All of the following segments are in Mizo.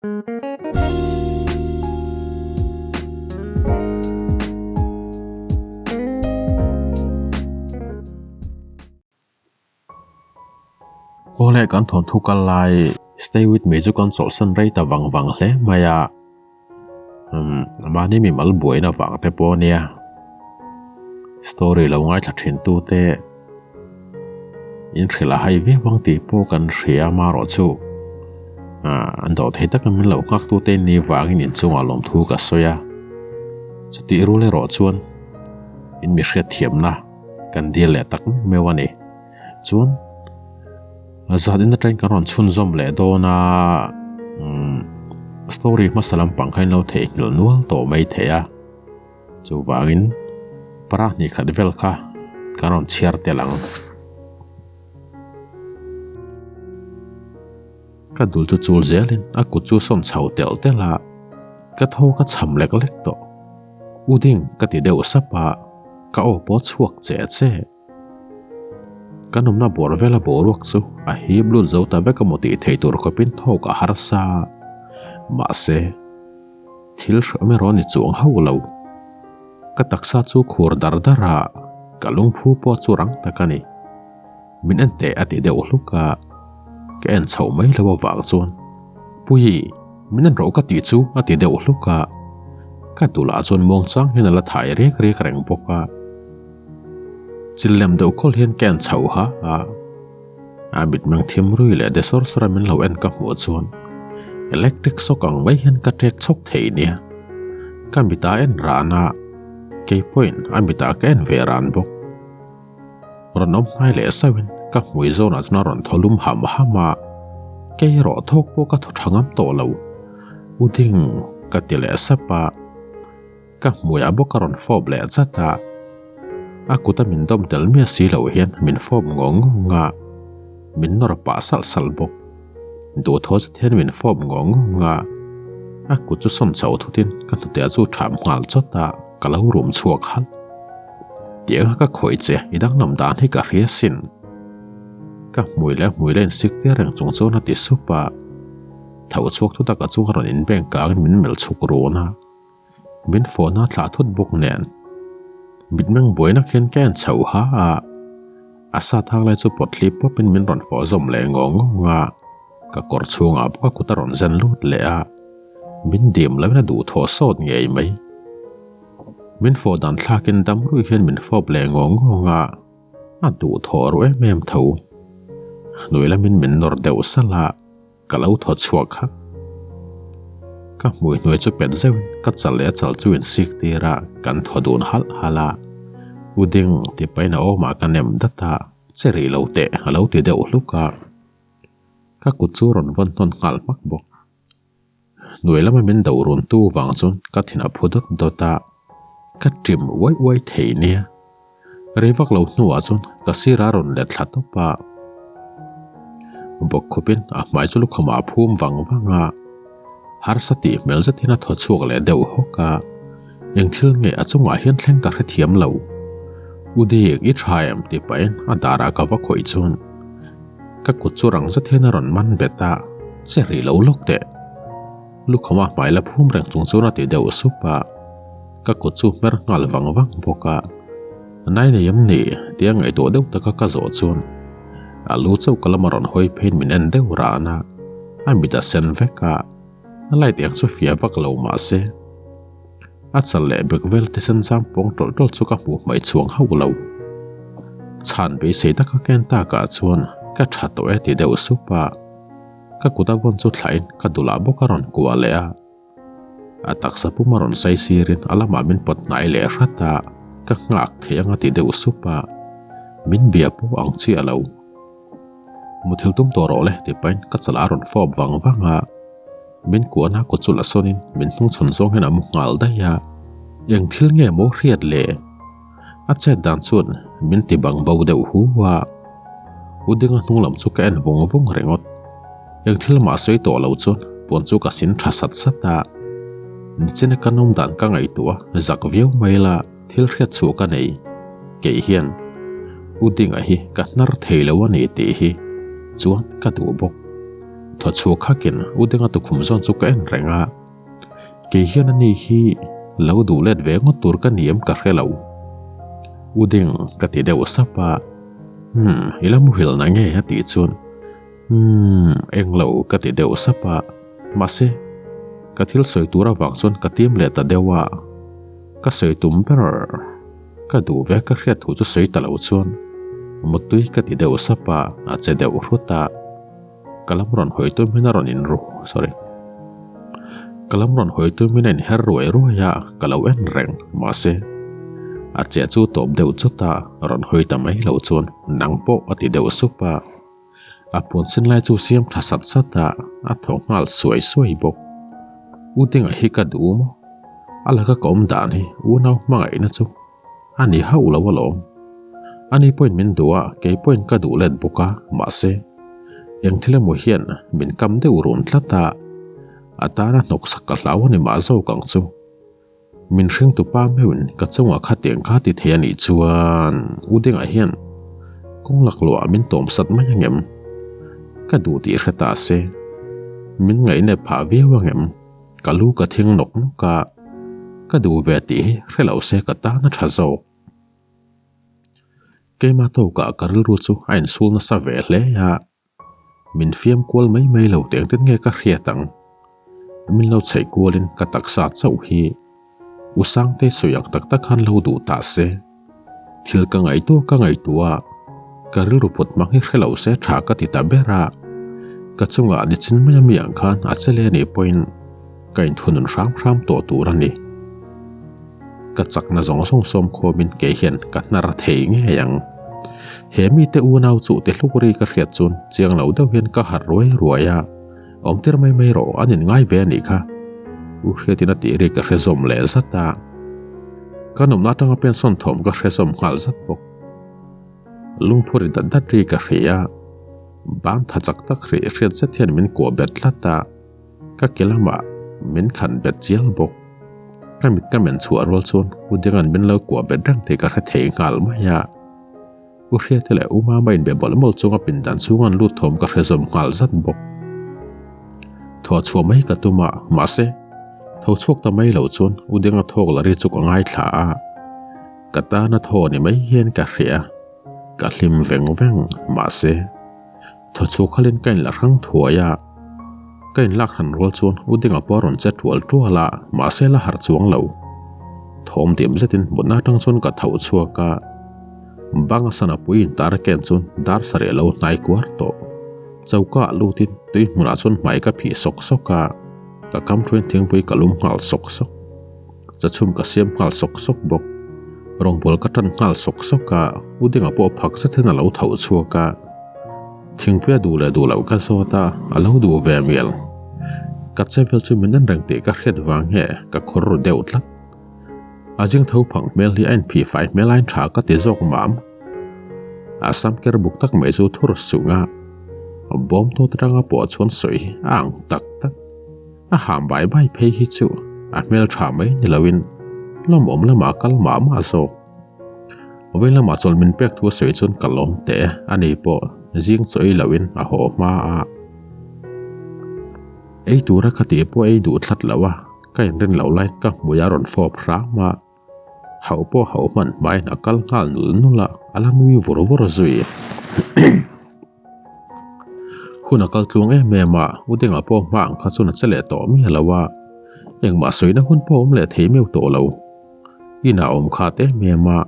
Awle kan thawnthu kal lai Stay with me chu kan chawlhsan rei ta vang vang hle mai a, umm mahni mimal buaina vang te pawh a nia. Story lo ngaithla thin tu te in hrilh a hai viau ang tih pawh kan hria amaherawh chu ah an dawh thei tak a min lo nghak tu te ni vangin inchungah lawmthu ka sawi a, chutih rul erawh chuan in mi hriatthiamna kan dil leh tak meuh meuh a ni. Chuan zan in atangin kan rawn chhunzawm leh dawn a, umm story hmasa lampang kha in lo theihnghilh nual tawh mai thei a. Chuvangin para hnih khat vel kha kan rawn chhiar tel ang. Ka dul chu chul zelin a kut chu sawn chho telh telh a, ka tho ka cham lek lek tawh. U ding ka ti deuh sap a, ka aw pawh chhuak che che. Kan awmna bawr vela boruak chu a hip lut zo ta vek emaw tih theih tur khawpin thawk a harsa. Mahse, thil hrehawm erawh a ni chuang hauh lo. Ka taksa chu khur dar dar a, ka lungphu pawh chu rang tak a ni. Min en teh a ti deuh hluk a, ka en chhoh mai lo avang chuan, Puii, min en rawh ka tih chu a ti deuh hluk a. Ka dulah chuan muangchang hian a la thai riak riak reng bawk a. Chil lem deuh khawl hian ka en chhoh ha a, a mitmeng thim rui leh de sawr sawr a min lo en ka hmuh chuan electric shock ang mai hian ka ṭek chhawk thei nia. Ka mitah a en ran a, kei pawhin a mitah ka en ve ran bawk. Rawn awm hnai leh sauhin ka hmui zawnah chuan a rawn thaw lum ham ham a, kei erawh thawk pawh ka thaw ṭha ngam tawh lo. U ding ka ti leh sap a. Ka hmuiah bawk a rawn fawp leh chat a, a kuta min dawm tel miah si loh hian min fawp ngawng ngawng a, min nawr pah salh salh bawk. Duhthaw zet hian min fawp ngawng ngawng a, a kut chu sawn chho thutin ka hnute chu ṭham nghal chawt a, ka lo rum chhuak halh. Tianga ka khawih che i danglam dan hi ka hria sin. Ka hmui leh hmui la insik tir reng chung chuan a ti sup a, tho chhuak thu taka chu a rawn inbeng kangin min melh chhuk run a. Min fawhna thlah thut bawk nen mitmeng buaina khian ka en chhoh ha a, a sa thak lai chu pawt hlip pawpin min rawn fawh zawm leh ngawng ngawng a, ka kawr chhungah bawk a kut a rawn zen lut leh a, min dim loin a duhthawh sawt ngei mai. Min fawh dan thlakin dam ruih hian min fawp leh ngawng ngawng a, a duhthawh ru em em tho. Hnuai lamin min nawr deuh salh a. Ka lo thaw chhuak kha. Ka hmui hnuai chu pet zeuhin ka chal leh a chal chu in sik tir a, kan thaw dun halh halh a. U ding ti pahin a awmah ka nem dat a, che rih lo teh a lo ti deuh hluk a. Ka kut chu rawn vawn hnawn nghal hmak bawk. Hnuai lama min do run tu vang chuan ka thin a phu dawt dawt a, ka ṭim uai uai thei nia. Rei vak lo hnuah chuan ka sir a rawn let thla tawp a. Bawk khawpin a hmai chu lukham ah a phum vang vang a. Harsa tih hmel zet hian a thaw chhuak leh deuh hawk a. Eng thil nge a chungah hian thleng ka hrethiam lo. U Dik, i tha em? tih pahin a darah ka va khawih chuan ka kut chu rang zet hian a rawn man bet a, che rih lo lawk teh. Lukham a hmai la phum reng chung chuan a ti deuh sup a. Ka kut chu hmer nghal vang vang bawk a, Nai nei em ni? tia ngaihtuah deuh taka ka zawh chuan a lu chauh ka lama rawn hawi pheiin min en deuh ran a, a mit a sen vek a, a light eng chu fiah vak lo mah se a chal leh bek vel thisen zam pawng tawlh tawlh chu ka hmuh hmaih chhuang hauh lo. Chhan beisei taka ka en takah chuan ka tha tawh e ti deuh sup a, ka kut a vawn chu thlahin ka dulah bawk a rawn kuah leh a. A taksa pum a rawn sai sirin a lamah min pawt hnai leh hrat a, ka nghak thei anga ti deuh sup a, min bia pawh ang chiah lo. Muthil tum tawh rawh le ti pahin ka chalah a rawn fawp vang vang a, min kuahna kut chu la sawnin min hnungchhawn zawng hian a mu nghal daih a, eng thil nge maw hriat le? A chet dan chuan min ti bang bo deuh hu a, U Dinga hnung lam chu ka en vung vung ringawt. Eng thil mah sawi tawh lo chuan puan chu ka sin tha sat sat a, nichina ka nawm dan ka ngaihtuah a, zak viau mai la thil hriat chhuah ka nei. Kei hian U Dinga hi ka hnar thei lo a ni tih hi chuan ka duh bawk. Thaw chhuak hakin U Denga tukhum zawn chu ka en reng a, kei hian ani hi lo duh let ve ngawt tur ka ni em ka hre lo. U Deng ka ti deuh sap a, Umm, i la muhil na nge a tih chuan Umm, eng lo ka ti deuh sap a, mahse ka thil sawi tur avang chuan ka tim leh ta deuh a, ka sawi tum ber ka duh ve ka hriat thu chu sawi ta lo chuan muttui ka ti deuh sap a, a che deuh hrut a. Ka lam rawn hawi tum in a rawn in ru sorry ka lam rawn hawi tum in a in her ruai ruai a ka lo en reng mahse a che chu tawp deuh chut a rawn hawi ta mai lo chuan nang pawh a ti deuh sup a a puan sen lai chu siam tha sat sat a a thaw nghal suai suai bawk u Dinga hi ka duh maw a laka ka awm dan hi unau hmangaihna chu A ni hauh lo alawm. Ani pawhin min duh a, kei pawhin ka duh let bawk a, mahse, eng thil emaw hian min kam deuh run tlat a, a tana hnawksak ka hlau a ni mah zawk ang chu. Min hringtu pa meuhin ka chungah khatiang kha ti thei a nih chuan U Dengah hian kawng laklawhah min tawmsat mai angem? Ka duh tih hre ta se, min ngaihnep phah viau angem? Ka lu ka thing nawk nawk a, ka duh ve tih hi hre lo se ka tan a tha zawk. Keima tawkah ka rilru chu a insul nasa ve hle a, min fiam kual mai mai lo teng ten nge ka hriat ang. Min lo chheih kualin ka taksa chauh hi U Sangtei sawi ang tak tak khan lo duh ta se. Thil ka ngaihtuah ka ngaihtuah a, ka rilru put hmang hi hre lo se tha ka ti ta ber a. Ka chungah nichin mai ami ang khan a che le anih pawhin ka inthunun hram hram tawh tur a ni. Ka chakna zawng zawng sawm khawmin kei hian ka hnar thei ngei ang. He mite unau chu ti hluk ri ka hriat chuan chiang lo deuh hian ka harh ruai ruai a, awmtir mai mai rawh an inngai ve anih kha. U Hriatin a tih ri ka hre zawm leh zat a. Ka nawmna atanga pension thawm ka hre zawm nghal zat bawk. Lungphu ri dat dat ri ka hria a, ban tha chak tak ri hriat zet hian min kuah bet tlat a, ka ke lamah min khan bet chial bawk. Ka mit ka men chhuah rual chuan U Denga'n min lo kuah bet reng tih ka hre thei nghal mai a. U Hriate leh U Mama inbe mawlh mawlh chunga pindan chhunga an lut thawm ka hre zawm nghal zat bawk. Thaw chhuah mai ka tum a, mahse, tho chhuak ta mai lo chuan U Denga thawk la ri chu ka ngaithla a, ka tana thaw ni mai hian ka hria, ka hlim veng veng, mahse, thaw chhuak khalin ka inla hrang thuai a, ka inlak hran rual chuan U Denga pawh a rawn che tual tual a, mahse la harh chuang lo. Thawm dim zetin mutna atang chuan ka tho chhuak a. Banga sana pui in tar a ken chuan dar sarih a lo hnai kuar tawh. Choka ah lutin tui hmunah chuan hmai ka phih sawk sawk a, ka kam thuin thingpui ka lum nghal sawk sawk. Chachhum ka siam nghal sawk sawk bawk. Rawngbawl ka tan nghal sawk sawk a, U Dinga pawh phak zet hian a lo tho chhuak a. Thingpui a duh leh duh loh ka zawt a, a lo duh ve mial. Ka che vel chu min en reng tih ka hriat vang nge ka khawr ru deuh tlat. A zing tho phang hmel hi a inphih fai hmel ain tha ka ti zawk mam. A sam ker buk tak mai chu thur sung a, bawm tawt atanga pawh chuan sawi hi a ang tak tak. A ham bai bai phei hi chu a hmel tha mai ni loin lawmawm lamah a kal mah mah zawk. Vawiin lamah chawl min pek thu a sawi chuan ka lawm teh a ni pawh zing chaw ei loin a haw hma a. Ei tura ka tih pawh ei duh tlat lo a. Ka inrin loh lai ka hmui a rawn fawp hram a, hauh pawh hauh hman hmain a kal nghal nul nul a, a la nui vur vur zui. Hun a kal tluang em em a, U Denga pawh hma ang kha chuan a che leh tawh miah lo a, engmah sawina hun pawh a awm leh thei meuh tawh lo. Inah a awm khat em em a,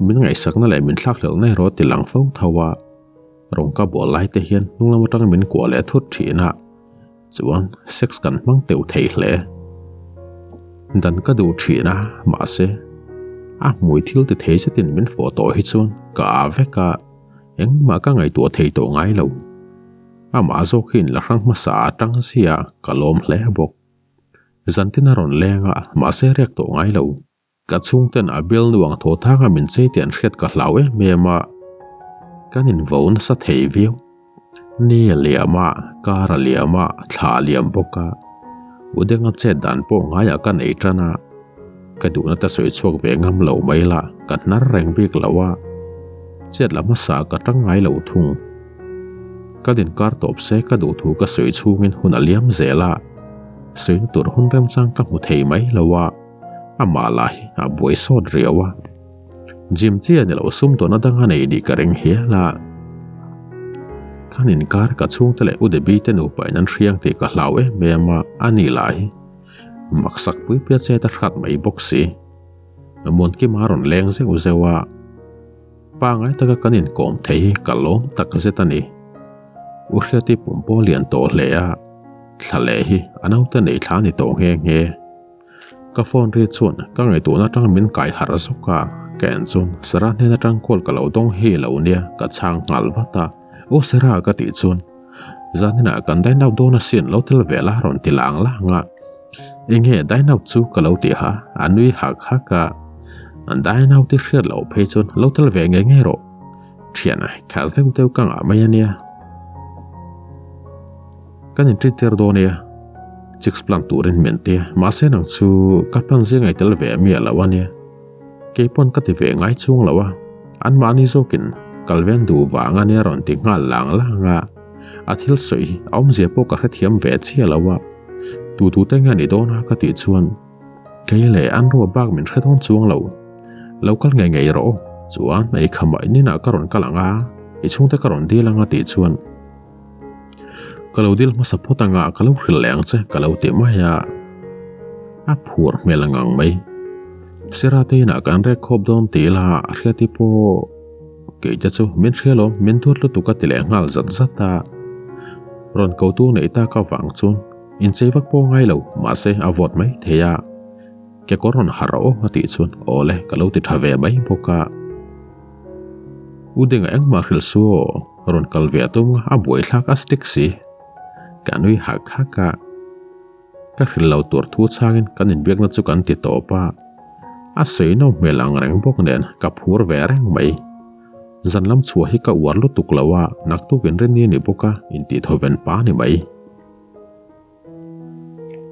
min ngaihsakna leh min thlakhlelhna erawh a ti lang fo tho a, rawng ka bual lai te hian hnung lam atanga min kuah leh thut thin a. Chuan sex kan hmang teuh thei hle. Dan ka duh thin a, mahse a hmui thil ti thei zetin min fawh tawh hi chuan ka â vek a, engmah ka ngaihtuah thei tawh ngai lo. Amah zawk hi inla hrang hmasa a tang zia ka lawm hle bawk. Zantin a rawn leng a, mahse riak tawh ngai lo. Ka chhungten a bialnu ang thaw thanga min chei tih an hriat ka hlau em em a, kan invo nasa thei viau. Ni a liam a, kar a liam a, thla a liam bawk a, U Denga chet dan pawh ngaiah ka nei tan a, ka duhna te sawi chhuak ve ngam lo mai la, ka hnar reng bik lo a, chet la hmasa ka tang ngai lo thung. Kan inkar tawp se ka duh thu ka sawi chhungin hun a liam zel a, sawina tur hun remchang ka hmu thei mai lo a, amah lah hi a buai sawt riau a. Gym chiah ni lo sum tawhna dang a nei nih ka ring hial a. Kan inkar ka chhungte leh U Debbie te nupa in an hriang tih ka hlau em em a, a ni lah hi maksak pui pia chet a hrat mai bawk si. Muankima a rawn leng zeuh zeuh a. Pangai taka kan inkawm thei hi ka lawm tak zet a ni. U Hriati pum pawh lian tawh hle a, thla leh hi a naute nei thla a ni tawh nghe nghe. Ka phone ri chuan ka ngaihtuahna atang min kai harh zawk a, ka en chuan Sarah hnen atang call ka lo dawng hi lo nia ka chhang nghal vat a, Aw Sarah ka tih chuan zaninah kan dine out dawn asin lo tel ve la rawn ti lang lang a, enge dine out chu ka lo ti ha, a nui hak hak a, dine out i hriat loh phei chuan lo tel ve ngei ngei rawh, thian kha zeuh deuh ka ngah mai ania. Kan in tir dawn nia, chicks plan turin min ti a, mahse nang chu ka plan zing ai tel ve miah lo ania. Keipawn ka ti ve ngai chung lo a, anmahni zawkin kal ven duh vang ania rawn ti nghal lang lang a, a thil sawi hi a awmzia pawh ka hrethiam ve chiah lo a, tu tu te nge ni dawn a ka tih chuan kei leh an ruah bak min hre dawn chuang lo, lo kal ngei ngei rawh aw, chuan ei khamah in inah ka rawn kal ang a, i chhungte ka rawn dil ang a tih chuan. Ka lo dil hmasa phawt anga ka lo hrilh leh ang che ka lo ti mai a, a phur hmel ngang mai. Sirate inah kan rek khawp dawn ti ila a hriati pawh kei te chu min hria lawm min duat lutuk a ti leh nghal zat zat a. Rawn kotu neih tak avang chuan inchei vak pawh ngai lo mahse a vawt mai thei a, kekawr rawn harh aw a tih chuan aw le ka lo ti tha ve mai bawk a. U Dinga engmah hrilh su aw, rawn kal ve a tum a, a buaithlak a stick si. Ka nui hak hak a, ka hrilh lo tur thu changin kan inbiakna chu kan ti tawp a, a sawi no hmel ang reng bawk nen ka phur ve reng mai. Zan lam chhuah hi ka uar lutuk lo a, naktuk inrinni a ni bawk a, intih tho ven pa ni mai.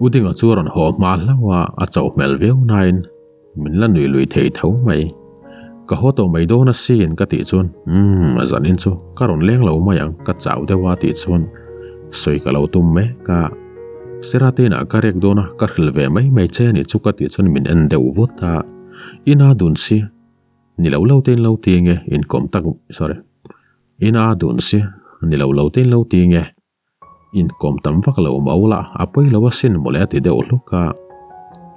U Dinga chu a rawn haw hma hlauh a, a chauh hmel viau nain min la nui lui thei tho mai. Ka haw tawh mai dawn asin ka tih chuan umm zanin chu ka rawn leng lo mai ang ka chau deuh a tih chuan sawi ka lo tum mek a. Sirate inah ka rek dawn a, ka hrilh ve mai mai che a nih chu ka tih chuan min en deuh vut a, ina dun si ni lo lo te in lo ti nge inkawm tak sorry ina dun si ni lo lo te in lo ti nge. Inkawm tam vak lo mau la, a pawi lo asin mawle a ti deuh hluk a.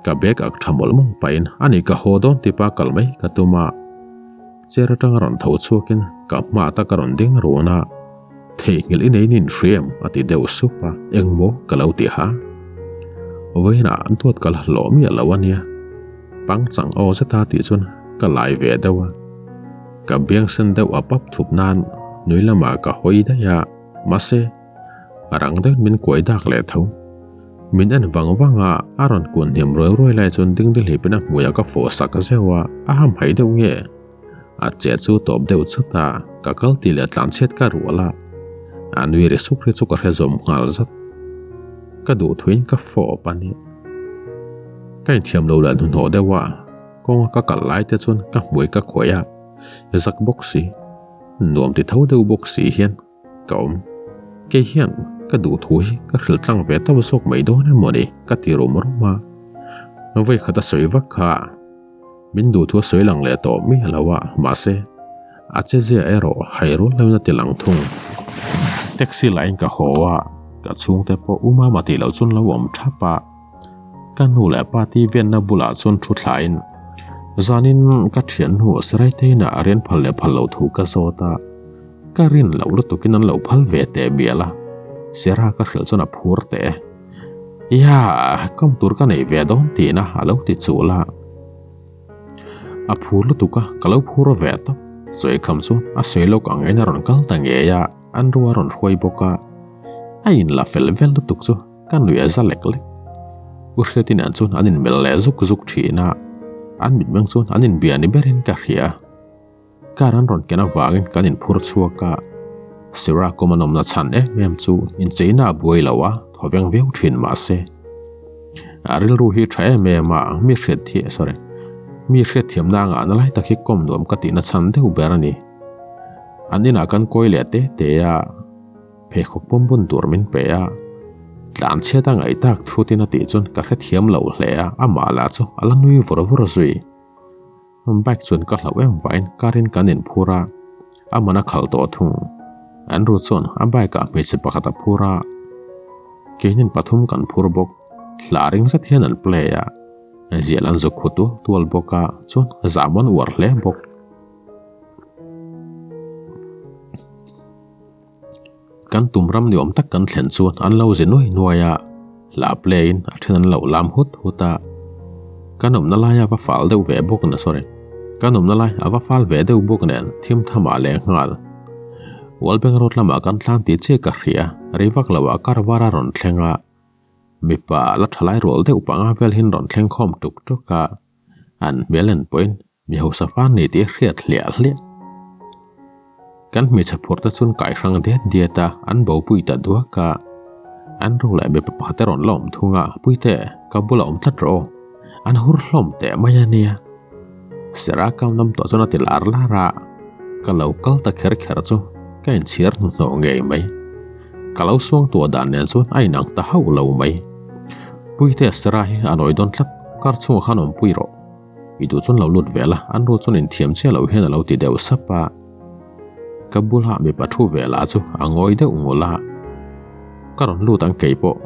Ka bag ak tha mawlh mawlh pahin a ni ka haw dawn tipa kal mai ka tum a. Chair atanga rawn tho chhuakin ka hma tak a rawn ding run a, Theihnghilh i nei nin hriam a ti deuh sup a, engmaw ka lo ti ha. Vawiinah an tuat kal hlawh miah lo a nia. Pangchang aw zeta tih chuan ka lai ve deuh a. Ka biang sen deuh a pap thup nan nui lamah ka hawi daih a. Mahse, a rang deuhin min kuai dak leh tho. Min en vang vang a, a rawn kun hniam ruai ruai lai chuan dingdi hlipin a hmuiah ka fawh sak zeuh a, a hamhaih deuh nge? A che chu tawp deuh chut a, ka kal tih leh tlanchhiat ka rual a, a nui ri suk ri chu ka hre zawm nghal zat. Ka duh thuin ka fawp a ni. Ka inthiam lo leh hnuhnawh deuh a, kawnga ka kal lai te chuan ka hmui ka khawih a, zak bawk si. Nuam ti tho deuh bawk si hian ka awm. Kei hian ka duh thu hi ka hrilh tlang ve tawp zawk mai dawn emaw ni ka ti rum rum a. Vawi khat a sawi vak kha min duh thu a sawi lang leh tawh miah lo a, mahse a che zia erawh hai rual loin a ti lang thung. Taxi lahin ka haw a, ka chhungte pawh u mama tih loh chuan lo awm thap a. Ka nu leh pa ti venna bulah chuan thu thlain zanin ka thiannu Saraiteina a rian phal leh phal loh thu ka zawt a, ka rin loh lutukin an lo phal ve teh mial a, Sarah ka hrilh chuan a phur teh e. Ia, kawm tur ka nei ve dawn tihna a lo ti chul a. A phur lutuk a, ka lo phur ve tawp. Sawikham chuan a sawi lawk ang in a rawn kal ta ngei a, an ru a rawn hruai bawk a, a inla fel vel lutuk chu. Ka nuih a za lek lek. U Hriati nen chuan an inmelh leh zuk zuk thin a, an mitmeng chuan an inbia ni berin ka hria. Car an rawn ken avangin kan inphur chhuak a, Sirah kawm an awmna chhan em em chu incheina a buai lo a, thawveng viau thin mah se. A rilru hi tha em em a, mi hriat thi sorry mi hriatthiamna a ngahna lai tak hi kawm nuam ka tihna chhan deuh ber a ni. An inah kan kawi leh te te a. Pheikhawk pawm bun tur min pe a, tlan chhiat a ngaih tak thutin a tih chuan ka hrethiam lo hle a, amah lah chu a la nui vur vur zui. Bike chuan ka hlauh em vain car in kan inphur a, a man a khalh tawh thung. Andrew chuan a bike ah hmeichhe pakhat a phur a, keinin pathum kan phur bawk. Hla ring zet hian an play a, zial an zuk khu tual tual bawk a, chuan zam an uar hle bawk. Kan tum ram ni awm tak kan thlen chuan an lo zi nuai nuai a, hla play in a then an lo lam hut hut a. Kan awmna lai a va fal deuh ve bawk na sorry kan awmna lai a va fal ve deuh bawk nen thim tham ah leh nghal. Wallbank road lamah kan tlan tih chiah ka hria, rei vak lo ah kar var a rawn thleng a. Mipa la thalai rual deuh panga vel hin rawn thleng khawm tuk tuk a, an hmel en pawhin Mi hausa fan ni tih hriat hliah hliah. Kan hmeichhe phur te chuan kai hrang diat diat a, an bopui ta duak a. An ro leh mipa pakhat erawn la awm thung a, Puite, ka bulah awm tlat rawh aw. An hur hlawm teh mai a nia. Sera kam lam tawh chuan a ti lar lar a, ka lo kal ta kher kher chu ka inchhir hnuhnawh ngei mai. Ka lo suang tuah dan nen chuan a inang ta hauh lo mai. Puite, Sera hi a nawi dawn tlat, kar chhungah khan awmpui rawh. I duh chuan lo lut ve la, an ru chuan inthiam chiah loh hian a lo ti deuh sap a. Ka bula mipa thu ve lah chu a ngawi deuh ngul a. Ka rawn lut ang kei pawh.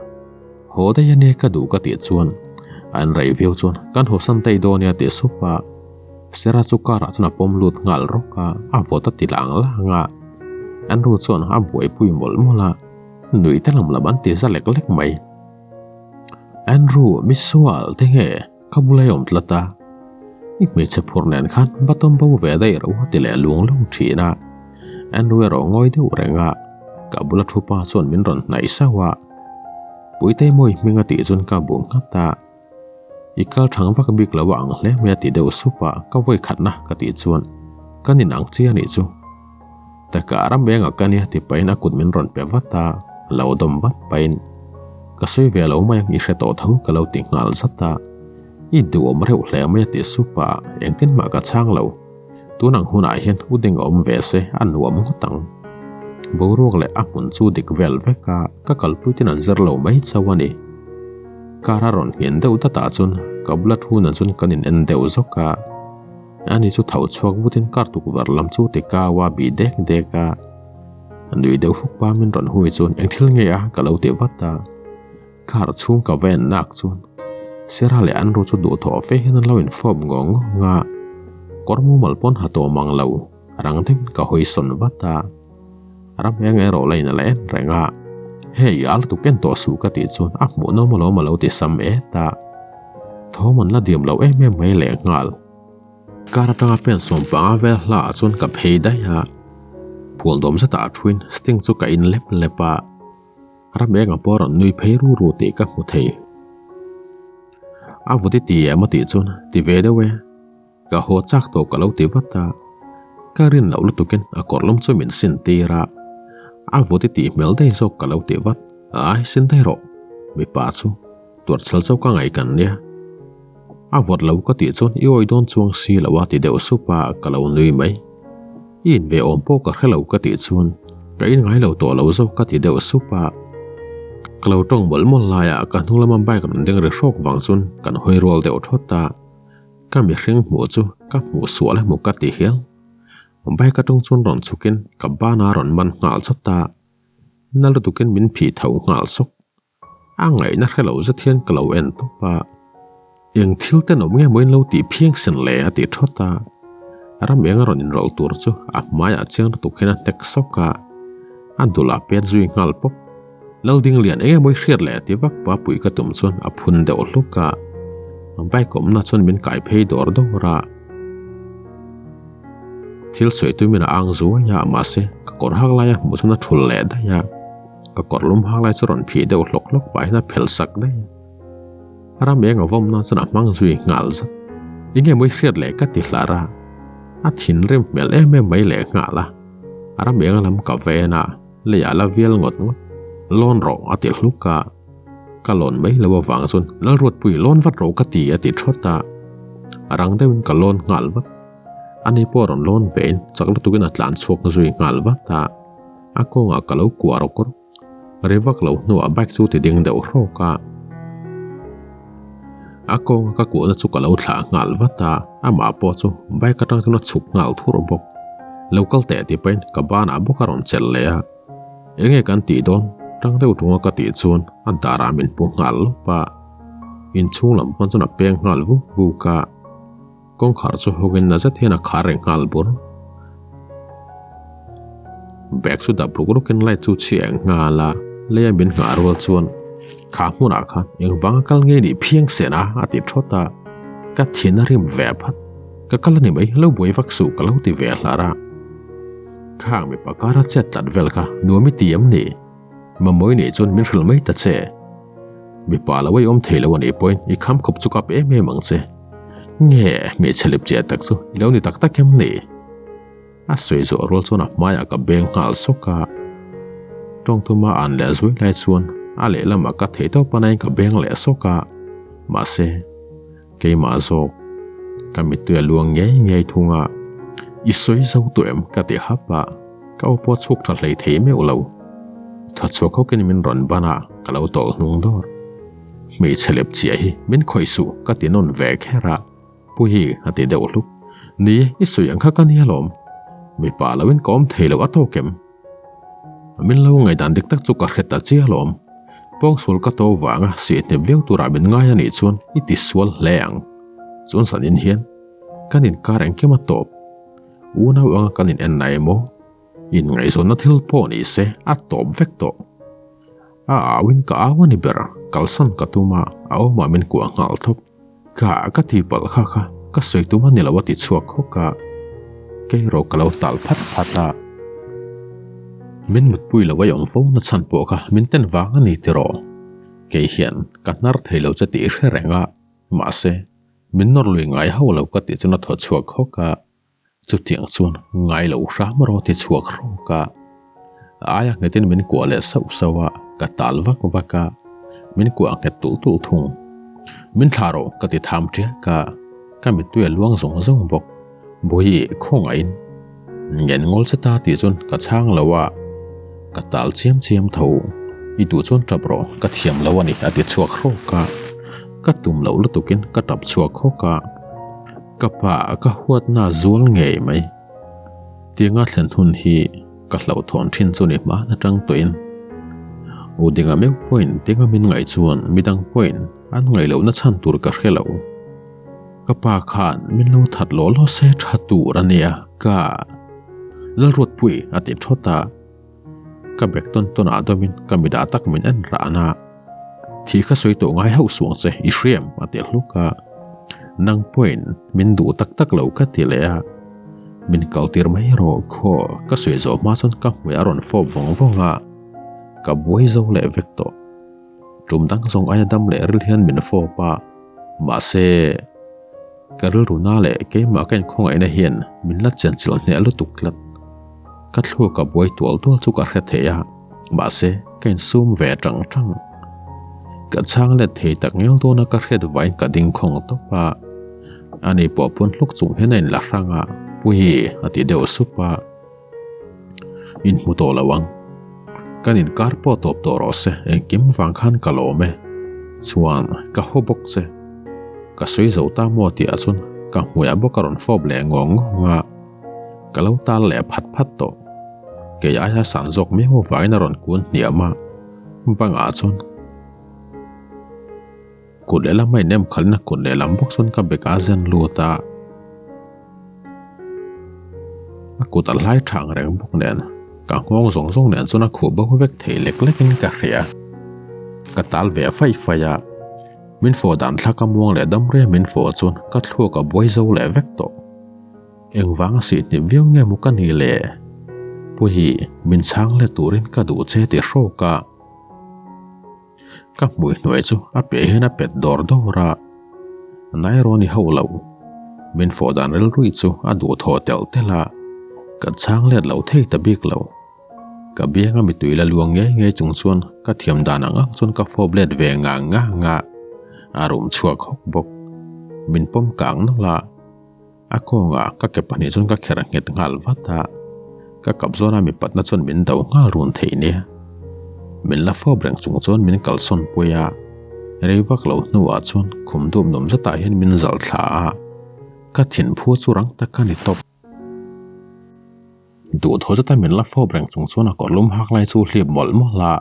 Haw daih ania ka duh ka tih chuan an rei viau chuan kan haw san daih dawn nia tih sup a. Sera chu car ah chuan a pawm lut nghal rawk a, a vawt a ti lang lang a. An ru chuan a buaipui mawlh mawlh a, nuih te lam lam an ti za lek lek mai. Andrew, misual te nge? Ka bula i awm tlat a, i hmeichhe phur nen khan va tawm bo ve daih ro a ti leh lung lung thin a. Andrew erawh ngawi deuh reng a, ka bula thu pa chuan min rawn hnaih sauh a. Puitei mawi hming a tih chuan ka bu nghat a, I kal thang vak bik lo a ang hle mai a ti deuh sup a, ka vawi khatna ka tih chuan kan inang chi a nih chu. Taka ram engah ka nia ti pahin a kut min rawn pe vat a, lo dawm vat pahin ka sawi ve lo mai ang i hre tawh tho ka lo ti nghal zat a, i duhawm reuh hle mai a ti sup a, engtin mah ka chhang lo. Tun ang hunah hian u ding a awm ve se a nuam ngawt ang. Boruak leh a hmun chu dik vel vek a, ka kalpui ten an zir lo mai chauh a ni. Car a rawn nghen deuh datah chuan ka bula thu nen chuan kan in en deuh zawk a. Ani chu tho chhuak vutin kar tukverh lam chu ti kau a bih dek dek a. A nui deuh huk pa min rawn hui chuan eng thil nge a ka lo ti vat a. Car chhung ka va en nak chuan Sera leh Andrew chu duhthawh fe hian an lo infawp ngawng ngawng a. Kawr mumal pawn ha tawh mang lo, rang deuhin ka hawi sawn vat a. Ram eng erawh la in a la en reng a. Hei a la tuk en tawh suh ka tih chuan a hmuhnawm alawm a lo ti sam et a. Thawm an la diam lo em em mai lehnghal. Kar atanga pen sawmpanga vel hla ah chuan ka phei daih a, phual dawm zetah a thuin sting chu ka in lep lep a, ram enga pawh a rawn nui phei ru ru tih ka hmu thei. A vut i ti em a tih chuan ti ve deuh e, ka haw chak tawh ka lo ti vat a, ka rin loh lutukin a kawrlum chu min sin tir a, a vut i tih hmel daih zawk ka lo ti vat, ai sin daih rawh mipa chu. Tuarchhal chauh ka ngaih kan nia. A vawt lo ka tih chuan i awi dawn chuang si lo a ti deuh sup a, ka lo nui mai. I in ve awm pawh ka hre lo ka tih chuan ka in ngai lo tawh lo zawk ka ti deuh sup a. Ka lo tawng mawlh mawlh laia ka hnung lama bike rawn ding ri hrawk vang chuan kan hawi rual deuh thawt a. Ka mihring hmuh chu ka hmuh sual emaw ka ti hial. Bike atang chuan rawn chhukin ka bana rawn man nghal chawt a. Na lutukin min phih tho nghal sawk. A ngaihna hre lo zet hian ka lo en tawp a, Eng thil tenawm nge maw in lo tih phiang sen le a ti thawt a. Ram eng a rawn inrawlh tur chu a hmaiah chiang lutuk hian a hnek sawk a, a dul a pet zui nghal pawp. Laldinglian eng emaw i hriat leh ti vak pa pui ka tum chuan a phun deuh hluk a, bike awmna chuan min kai phei dawr dawr a. Thil sawi tumin a ang zuai a, mahse ka kawr hak laia hmuh chuan a thul leh daih a. Ka kawr lum hak lai chu rawn phih deuh hlawk hlawk pahin a phelh sak daih a. Ram eng a vawm nan chuan a hmang zui nghal zat. Enge mawi hriat leh ka ti hlar a, a thinrim hmel em em mai leh nghal a. Ram eng a lam ka ven a, leiah la vial ngawt ngawt. Lawn rawh a ti hluk a. Ka lawn mai lo avang chuan Lalruatpui lawn vat rawh ka ti a ti thawt a. A rang deuhin ka lawn nghal vat. Ani pawh a rawn lawn vein chak lutukin a tlan chhuak zui nghal vat a. A kawngah ka lo kuah rawk rawk. Ri vak lo hnuah bike chu ti ding deuh hrawk a. A kawnga ka kuahna chu ka lo thlah nghal vat a, amah pawh chu bike atang chuan a chhuk nghal thurh bawk. Lo kal teh tih pahin ka banah bawk a rawn chelh leh a. Enge kan tih dawn? Tang deuh tunga ka tih chuan a darah min pu nghal lawp a. Inchhung lam pawn chuan a peng nghal vuk vuk a. Kawngkhar chu hawkin na zet hian a khar reng nghal bur. Bag chu dap ruk rukin light chu chhi eng nghal a, leia min nghah rual chuan kha hmunah khan engvanga kal ngei nih phiang sen a a ti thawt a, ka thin a rim ve phat. Ka kal a ni mai, lo buai vak suh ka lo ti ve hlar a. Khang mipa kara chet tlat vel kha nuam i ti em ni? Mamawi nih chuan min hrilh mai ta che. Mipa lo ei awm thei lo a nih pawhin i kham khawp chu kap em em ang che. Nge, hmeichhe lip chiah tak chu i lo ni tak tak em ni? A sawi zawh rual chuan a hmaiah ka beng nghal sawk a. Tawngthuma an leh zui lai chuan a lehlamah ka thei tawp a nain ka beng leh sawk a. Mahse, keimah zawk ka mittui a luang ngei ngei thung a. I sawi zo tawh em? ka ti hap a. Ka aw pawh chhuk tha hlei thei meuh lo. Tha chhuak hawkin min rawn ban a, ka lo tawlh hnung dawr. Hmeichhe lep chiah hi min khawih suh ka ti nawn ve kher a, Pu hi a ti deuh hluk. Ni, i sawi ang kha ka nia lawm. Mipa loin ka awm thei lo a tawk em? Min lo ngaihdan dik tak chu ka hre ta chiah lawm. Pawngsual ka to vanga sihhnip viau turah min ngai a nih chuan i ti sual hle ang. Chuan zanin hian kan inkar engkim a tawp. Unau anga kan in en na emaw, inngaihzawnna thil pawh ni se a tawp vek tawh. A auin ka au a ni ber, kalsan ka tum a, a awmah min kuah nghal thawp. Ka ka ti palh kha kha, ka sawi tum a ni lo a ti chhuak khawk a, keiraw ka lo tal phat phat a. Min mutpui lo a i awm fo na chhan pawh kha min ten vang a ni tiraw? Kei hian ka hnar thei lo che tih i hre reng a, mahse, min nawr lui ngai hauh lo ka tih chuan a thaw chhuak khawk a. Chutiang chuan ngai lo hram rawh ti chhuak hrawk a, a aia nghetin min kuah leh sauh sauh a, ka tal vak vak a, min kuah nghet tulh tulh thung. Min thlah rawh ka ti tham tiak a, ka mittui a luang zawng zawng bawk. Bawihi khawngaihin ngen ngawl che ta tih chuan ka chhang lo a, ka tal chiam chiam tho. I duh chuan tap rawh, ka thiam lo a ni a ti chhuak hrawk a, ka tum loh lutukin ka tap chhuak hawk a. Ka pa ka huatna zual ngei mai. Tianga thlen hun hi ka hlauhthawn thin chu ni hma atang tawhin. U Dinga meuh pawhin tinga min ngaih chuan midang pawhin an ngaih lohna chhan tur ka hre lo. Ka pa khan min lo that law law se tha tur a nia ka Lalruatpui a ti thawt a. Ka bag tawn tawn ah dawmin ka mi dah tak min en ran a. Thih kha sawi tawh ngai hauh suang che i hriam a ti hluk a. Nang pawhin min duh tak tak lo ka ti leh a. Min kal tir mai rawh khaw ka sawi zawh hma chuan ka hmui a rawn fawp vawng vawng a. Ka buai zo leh vek tawh. Tum dang zawng aia dam leh ril hian min fawp a. Mahse ka rilru na leh keimah ka inkhawngaihna hian min la chenchilh hneh lutuk tlat. Ka thluak a buai tual tual chu ka hre thei a, mahse ka insum ve tang tang. Ka chhang let thei tak ngel dawn a ka hriat vain ka ding khawng tawp a. Ani pawh pawn hluk chung hian a inla hrang a, Puii a ti deuh sup a. Inhmu tawh lo ang. Kan inkar pawh tawp tawh rawh se, engkim vang khan ka lawm e. Chuan ka haw bawk che. Ka sawi zo ta maw tih ah chuan ka hmuiah bawk a rawn fawp leh ngawng ngawng a. Ka lo tal leh phat phat tawh. Kei aia san zawk miau avangin a rawn kun hniam a, bangah chuan kut lehlam a inem khalhin a kut lehlam bawk chuan ka bag a zen lut a. A kut a hlai thang reng bawk nen ka nghawng zawng zawng nen chuan a khuh bo vek thei lek lekin ka hria. Ka tal ve faih faih a. Min fawh dan thlak a muang leh dam ria min fawh chuan ka thluak a buai zo leh vek tawh. Engvanga sihhnip viau nge maw ka ni le? Puhi, min chhang let turin ka duh che ti hrawk a. Ka hmui hnuai chu a piah hian a pet dawr dawr a. Nairaw ni hauh lo. Min fawh dan rilruih chu a duhthawh telh telh a. Ka chhang let lo thei ta bik lo. Ka bianga mitui la luang ngei ngei chung chuan ka thiam dan ang ang chuan ka fawp let ve ngang ngang a. A rum chhuak hawk bawk. Min pawm kang nawlh a. A kawngah ka ke pahnih chuan ka kher nghet nghal vat a. Ka kap zawna mipatna chuan min do nghal run thei nia. Min la fawp reng chung chuan min kalsawn pui a, rei vak lo hnuah chuan khum dup nawm zetah hian min zalh thla a, ka thinphu chu rang tak a ni tawp. Duhthaw zeta min la fawp reng chung chuan a kawrlum hak lai chu hlip mawlh mawlh a.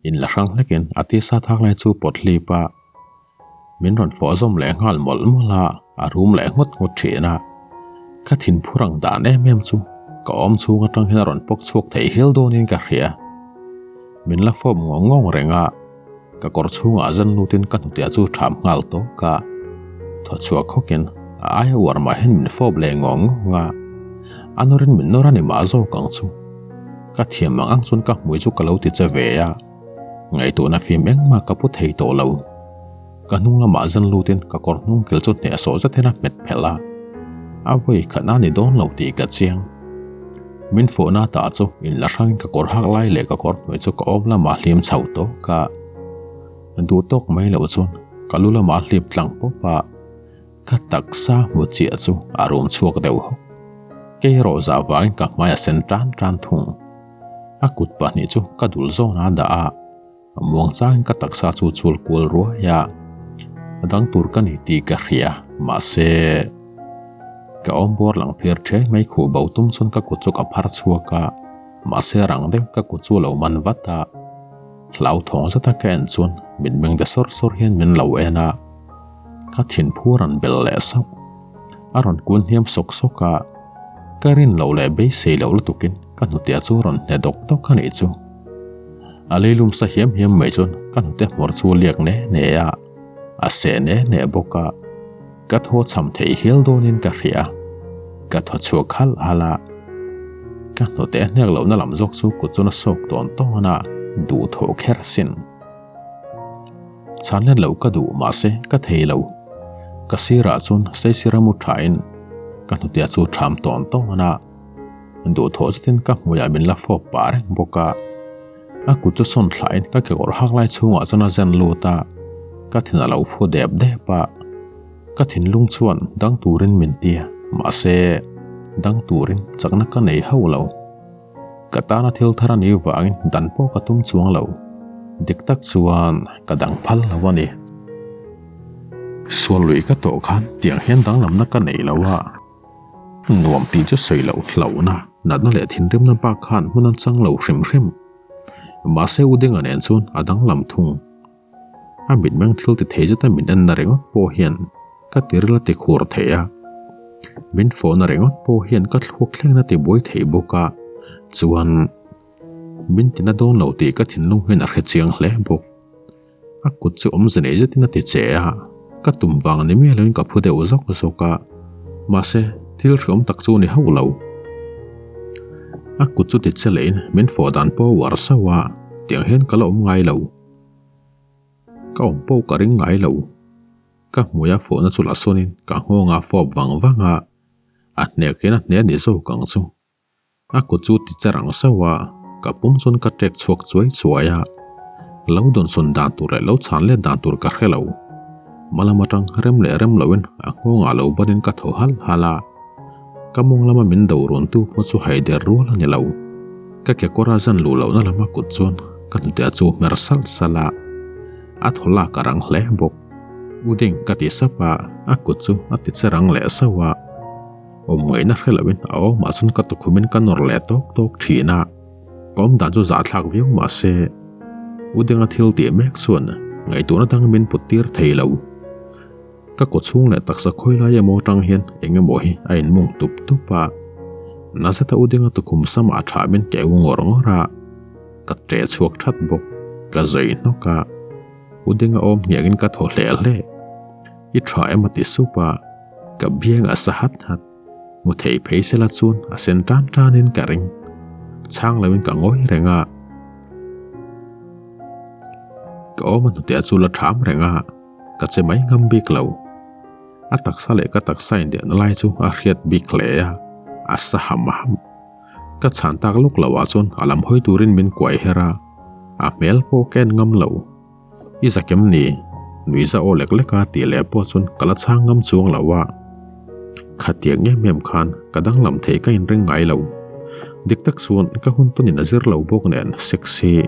In la hrang hlekin a tisa thak lai chu pawt hlip a, min rawn fawh zawm leh nghal mawlh mawlh a, a rum leh nghut nghut thin a. Ka thinphur ang dan em em chu ka awm chhung atang hian a rawn pawk chhuak thei hial dawnin ka hria. Min la fawp ngawng ngawng reng a, ka kawr chhungah zan lutin ka hnutiah chu tham nghal tawk a. Thaw chhuak hawkin a aia uar mah hian min fawp leh ngawng ngawng a, a nawrin min nawr a ni mah zawk ang chu. Ka thiam ang ang chuan ka hmui chu ka lo ti che ve a, ngaihtuahna fim engmah ka pu thei tawh lo. Ka hnung lamah zan lutin ka kawr hnung kil chu hnehsawh zet hian a hmet phelh a, a vawi khatna a ni dawn lo tih ka chiang. Min fawhna tah chu inla hrangin ka kawr hak lai leh ka kawr hnuai chu ka awm lamah hlim chho tawk a, duh tawk mai loh chuan ka lu lamah a hlip tlang pawp a. Ka taksa hmu chiah chu a rum chhuak deuh hawk. Kei erawh zah vangin ka hmai a sen tan tan thung. A kut pahnih chu ka dul zawn a dah a, muang changin ka taksa chu chul kual ruai a. A dang tur ka ni tih ka hria, mahse ka awm bawr lang phir ṭhiai mai khuh bo tum chuan ka kut chu ka phar chhuak a, mahse rang deuh ka kut chu a lo man vat a. Hlauthawng zeta ka en chuan mitmeng de sawr sawr hian min lo en a. Ka thinphur an bel leh sauh. A rawn kun hniam sawk sawk a, ka rin loh leh beisei loh lutukin ka hnute chu a rawn hne dawk dawk a nih chu. A leilum sa hiam hiam mai chuan ka hnute hmawr chu a liak ne ne a, a seh ne ne bawk a, ka thaw cham thei hial dawnin ka hria. Ka thaw chhuak halh halh a, ka hnute hnek lohna lam zawk chu kut chuan a sawk tawn tawn a, duhthawh kher asin. Chhan let loh ka duh mahse ka thei lo. Ka sirah chuan saisira mu thain ka hnutia chu tham tawn tawn a, duhthawh zetin ka hmuiah min la fawp pah reng bawk a. A kut chu sawn thlain ka kekawr hak lai chhungah chuan a zen lut a, ka thin a lo phu dep dep a. Ka thinlung chuan dang turin min ti a, mahse dang turin chakna ka nei hauh lo. Ka tana thil thar a nih vangin dan pawh ka tum chuang lo. Dik tak chuan ka dang phal lo a ni. Sual lui ka tawh khan tiang hian danglamna ka nei lo a, nuam tih chu sawi loh hlauhna, natna leh thinrimna bak khan hmun an chang lo hrim hrim. Mahse U Dinga nen chuan a danglam thung. A mitmeng thil ti thei zeta min enna ringawt pawh hian ka tiril a ti khur thei a, min fawhna ringawt pawh hian ka thluak thlengin a ti buai thei bawk a, chuan min tina dawn lo tih ka thinlung hian a hre chiang hle bawk. A kut chu awmze nei zetin a ti che a, ka tum vang ni miah loin ka phu deuh zawk zawk a, mahse thil hreawm tak chu a ni hauh lo. A kut chu ti che lehin min fawh dan pawh a uar sauh a, tiang hian ka la awm ngai lo. Ka awm pawh ka ring ngai lo. Ka hmui a fawhna chu la sawnin ka nghawng a fawp vang vang a, a hnek hian a hne a ni zawk ang chu. A kut chu ti che rang sauh a, ka pum chuan ka ṭek chhuak chuai chuai a. Lo dawnsawn dan tur leh lo chhan let dan tur ka hre lo. Hmalam aṭang rem leh rem loin a nghawngah lo banin ka thaw halh halh a. Ka mawng lama min do rawn tu pawh chu haider rual a ni lo. Ka kekawr a zan luh lohna lama kut chuan ka hnute chu hmer salh salh a, a thaw lak a rang hle bawk. U Ding ka ti sap a, a kut chu a ti che rang leh sauh a. Awm ngaihna hre loin a awmah chuan ka tukhumin ka nawr leh tawk tawk thin a. Ka awm dan chu zahthlak viau mah se, U Dinga thil tih mek chuan ngaihtuahna dang min put tir thei lo. Ka kaw chhung leh taksa khawi lai emaw atang hian eng emaw hi a inmung tup tup a, Nazeta u dinga tukhum samah a tha min keu ngawr ngawr a, ka ṭe chhuak that bawk, ka zawi hnawk a, u dinga awm hniangin ka thaw hle hle. I tha em a ti sup a, ka biang a sa hat hat, hmu thei phei sela chuan a sen tan tanin ka ring, chhang loin ka ngawi reng a, ka awm a hnute chu la ṭham reng a. Ka che mai ngam bik lo. A taksa leh ka taksa indenna lai chu a hriat bik hle a, a sa ham ham. Ka chhan tak lawk loh ah chuan a lam hawi turin min kuai her a, a hmel pawh ka en ngam lo. I zakem ni, nuihza aw lek lek a tih leh pawh chuan ka la chhang ngam chuang lo a. Khatiang em em khan ka danglam thei ka inring ngai lo. Dik tak chuan ka hun tawnin a zir lo bawk nen sex hi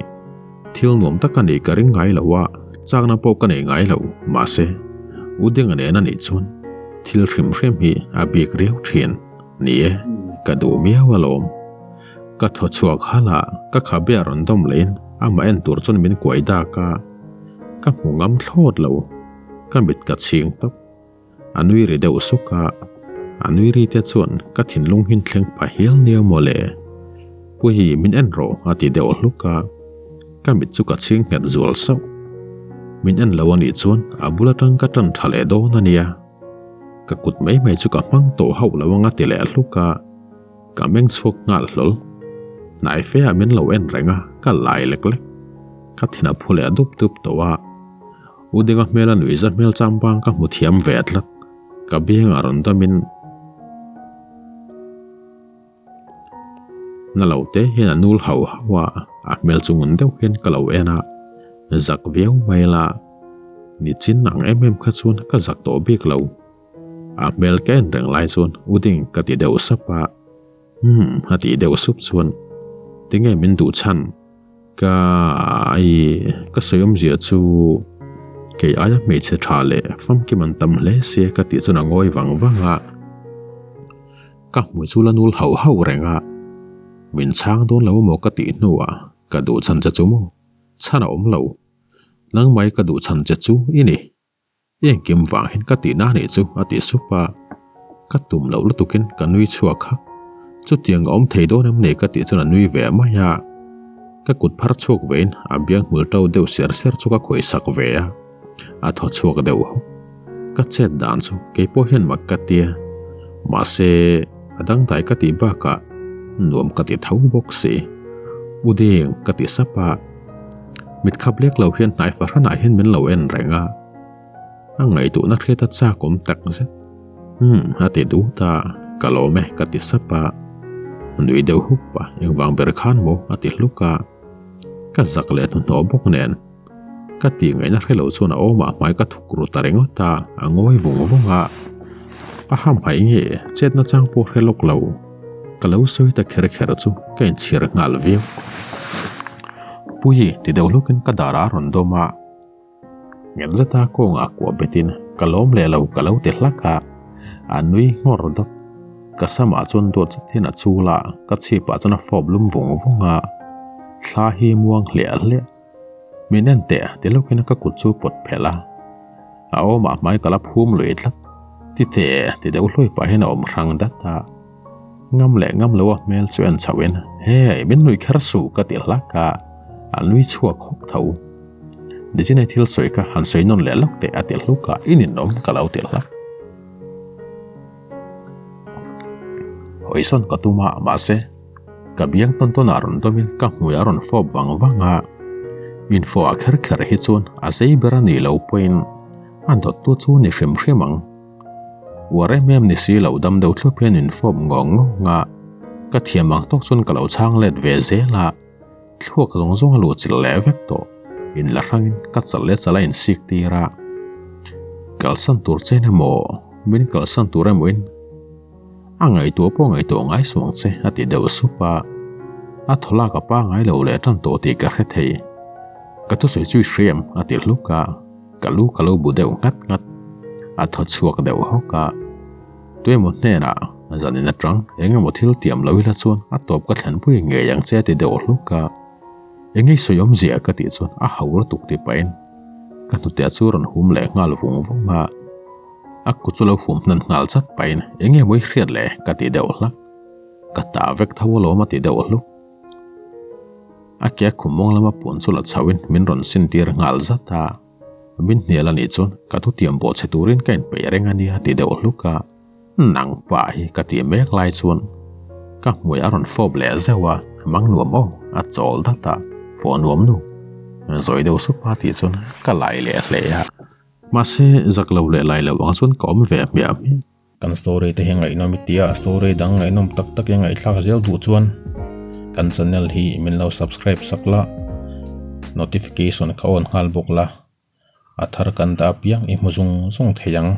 thil nuam tak a nih ka ring ngai lo a, chakna pawh ka nei ngai lo. Mahse, U Denga nen a nih chuan thil hrim hrim hi a bik riau thin. Ni e, ka duh miau alawm. Ka thaw chhuak halh a, ka khabe a rawn dawm lehin amah en tur chuan min kuai dak a, ka hmu ngam thlawt lo. Ka mit ka chhing tawp. A nui ri deuh suk a, a nui ri te chuan ka thinlung hin thleng pha hial nia maw le. Puihi min en rawh a ti deuh hluk a, ka mit chu ka chhing nghet zual sauh. Min en lo a nih chuan a bul atang ka tan tha leh dawn a nia. Ka kut mai mai chu ka hmang tawh hauh lo ang a ti leh hluk a, ka meng chhuak nghal hlawl. Hnai fe ah min lo en reng a, ka lai lek lek. Ka thin a phu leh dup dup tawh a. U Dinga hmela nuihza hmel chambang ka hmu thiam ve tlat. Ka biangah rawn damin na lo te hian a nul hauh hauh a, a hmel chu ngun deuh hian ka lo en a, zak viau mai la, nichin ang em em kha chuan ka zak tawh bik lo. A hmel ka en reng lai chuan U Ding ka ti deuh sap a, Umm a tih deuh sup chuan tinge min duh chhan? Ka ai ka sawi awmzia chu kei aia hmeichhe tha leh famkim an tam hle sia ka tih chuan a ngawi vang vang a, ka hmui chu la nul hauh hauh reng a, min chhang dawn lo maw ka tih hnuah ka duh chhan che chu maw chhan a awm lo, nangmai ka duh chhan che chu i ni. Engkim vang hian ka tihna a nih chu a ti sup a, ka tum loh lutukin ka nui chhuak a, chutiang a awm thei dawn em ni ka tih chuan a nui ve mai a, ka kut phar chhuak vein a biang hmul to deuh ser ser chu ka khawih sak ve a, a thaw chhuak deuh hawk. Ka chet dan chu kei pawh hian mak ka tia, mahse a dangdai ka tih bakah nuam ka ti tho bawk si. U Ding ka ti sap a. Mit khap lek lo hian hnai fahranah hian min lo en reng a, a ngaihtuhna hriat a chak awm tak zet. Umm, a ti dut a, ka lawm e ka ti sap a. Nui deuh hup a, engvang ber khan maw a ti hluk a. Ka zak leh hnuhnawh bawk nen. Ka tih ngaihna hre lo chuan a awmah hmai ka thuk ru ta ringawt a, a ngawi vung vung a. A hamhaih nge chetna chang pawh hre lawk lo. Ka lo sawi ta kher kher chu ka inchhir nghal viau. Puii ti deuh hlawkin ka dar a rawn dawm a, nghet zeta kawngah kuah betin ka lawm leh lo ka lo ti hlak a, a nui nghawr dawt. Ka samah chuan duat zet hian a chul a, ka chhipah chuan a fawp lum vung vung a, thla hi muang hliah hliah. Min en teh ti lawkin ka kut chu pawt phelh a, a awmah hmai ka la phum lui tlat. Ti teh ti deuh hluai pah hian a awm hrang dat a, ngam leh ngam lo a hmel chu en chhoh in Hey, min nui kher suh ka ti hlak a, a nui chhuak hawk tho. Nichinai thil sawi kha han sawi nawn leh lawk teh a ti hluk a, i ninawm ka lo ti hlak. Hawisawn ka tum a, mahse Ka biang tawn tawn ah rawn dawmin ka hmui a rawn fawp vang vang a, info ah kher kher hi chuan a zei ber a nih loh pawhin a dawt tu chu ni hrim hrim ang. Uar em em ni si lo dam deuh thlup hian in fawp ngawng ngawng a, ka thiam ang tawk chuan ka lo chhang let ve zel a, thluak zawng zawng a luh chilh leh vek tawh, in la hrangin ka chal leh chal a insik tir a, kalsan tur chen emaw min kalsan tur emaw in. A ngaihtuah pawh ngaihtuah ngai suang che a ti deuh sup a, a thaw lak a pangai lo leh tan tawh tih ka hre thei. Ka thusawi chu i hriam a ti hluk a, ka lu ka lo bu deuh nghat nghat. A thaw chhuak deuh hawk a, tuemaw hnenah zanin atang eng emaw thil tiam lo ila chuan a tawp ka thlenpui ngei ang che a ti deuh hluk a, eng ei sawi awmzia ka tih chuan a hau lutuk ti pahin ka hnute chu a rawn hum leh nghal vung vung a. A kut chu lo hum hnan nghal chat pahin eng nge maw i hriat le ka ti deuh hlak. Ka ta vek tho alawm a ti deuh hluk. A ke a khum mawng lama puan chu la chhoin min rawn sin tir nghal zat a. Min hnial a nih chuan ka thutiam bawh chhe turin ka inpeih reng a nia ti deuh hluk a. Nang pa hi ka ti mek lai chuan ka hmui a rawn fawp leh zeuh a, mang nuam aw a chawl dat a, fawh nuam nu. Zawi deuh sup a tih chuan ka lai leh hle a. Mahse, zak lo leh lai lo ang chuan ka awm ve hmiah hmiah. Kan story te hi ngaihnawm i tia, story dang ngaihnawm tak tak i ngaihthlak zel duh chuan kan channel hi min lo subscribe sak la, notification kha on nghal bawk la, a thar kan dah apiang i hmu zung zung thei ang.